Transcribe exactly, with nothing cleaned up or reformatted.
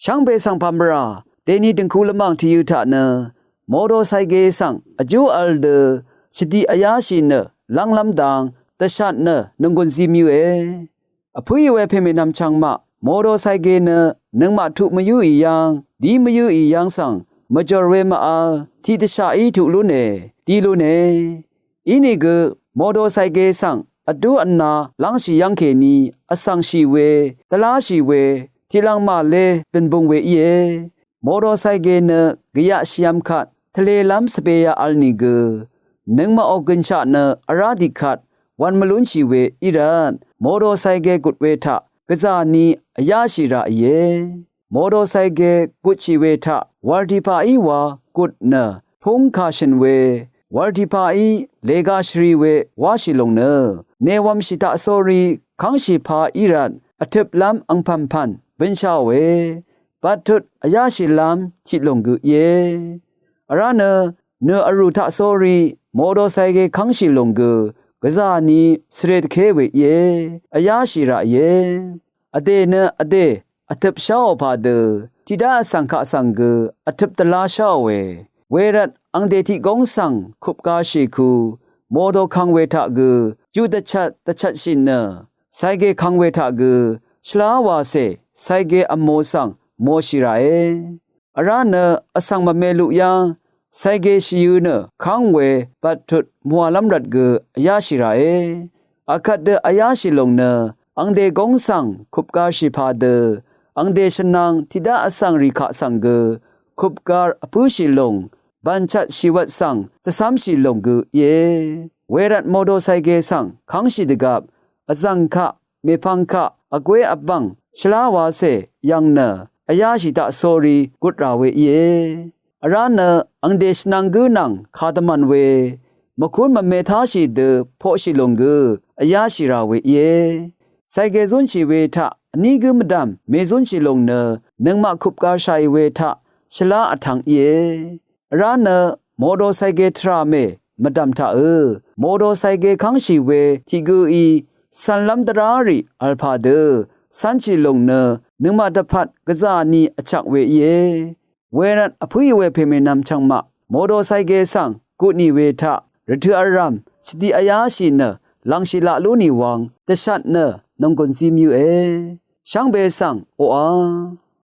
Shvngbe svng pàmvrà dèni dø̀ngku lvmàng tìyø̄ taq nø motorcycle svng vjú v̄l dø shvdiq vyáshì nø lv́nglv́m dang dvshat nø nònggùn zi mvyǿe. Vpǿì we pèmènvm chvngmaq motorcycle nø nøngmaq tuq mvyǿì yv́ng dí mvyǿì yv́ng svng mvjòr we mv-v̄l tiqdvshaqí tuq lúne, dí lúne. Inìgø motorcycle svng vdú vna lv́ngshì yv́ngkèní vsvngshì we, dvláshì we, tiqlvng màlé dø̀nbung we íe. Motorcycle nø gvyaq shìvm kvt tvlelv́m svbeya v̄l nìgø nøngmaqò gø̀nshaq nø vrá dì kvt wv̄n mvlúnshì we í rvt motorcycle gùt we taq gvzà ni vyáshì raqìe. Motorcycle gutshì we taq wv̀r tiqpaqí wa gùt nø púng kàshø̀n we, wv̀r tiqpaqí lèga shvri we wáshì lòng nø nèwv̄mshì taqsórí kv́ngshì pa í rvt vtøplv́m angpv̀npv̀n bǿnsháòe. Bvttut vyáshìlv́m tiq lòng gø íe. Vrá nø nø vrù taqsórí motorcycle kv́ngshì lòng gø gvzà ni svre dvké we íe. Vyáshì raqìe. Vdè nø vdè vtøp sháò padø tiqdá vsvng kaq svng gø vtøp dvlá sháòe. Wervt angdè tiq góng svng kupgashì ku motor kv̄ng we taq gø juq dvchvt dvchvtshì nø cycle kv̄ng we taq gø shvlá wàcè cycle vmo svng mòshì ràe. Vrá nø vsvng mvme luq yv́ng cycle shvyø̄ nø kv́ng we bvttut mùwàlv́m rvt gø vyáshì ràe. Vkvt dø vyáshì lòng nø angdè góng svng kupgarshì padø angdè shvnvng tiqdá vsvng rì kaq svng gø kupgar vpǿshì lòng bv̀nchvt shìwvt svng dvcv́mshì lòng gø íe. Wervt motorcycle svng kv́ngshì dvgvp vzv̀ng kaq mèpvng kaq vgwé vbv̀ng shvlá wacè yv̀ng nø vyáshì taqsórí gut rà we íe. Vrá nø angdè shvnvng gǿ nvng kadvmv̀n we mvkún mvme táshì dø poqshì lòng gø vyáshì rà we íe. Cycle zúnshì we taq vní gǿ mvdv̀m mèzúnshì lòng nø nøngmaq kupgarshàì we taq shvlá vtv̄ng íe. Vrá nø motorcycle tvrà mè mvdv̀m taqø̄ motorcycle kv́ngshì we tiq gǿí cv̀nlv́m dvrá rì v̀l padø cv́nshì lòng nø nøngmaq dvpvt gvzà ni vchvk we íe. Wervt vpǿì we pèmènvm chvngmaq motorcycle svng gutnì we taq rvtø̀ vrv̀m shvdiq vyáshì nø lv̀ngshì laq lú nì wvng dvshat nø nònggùn zí mvyǿe. Shvngbe svng oqà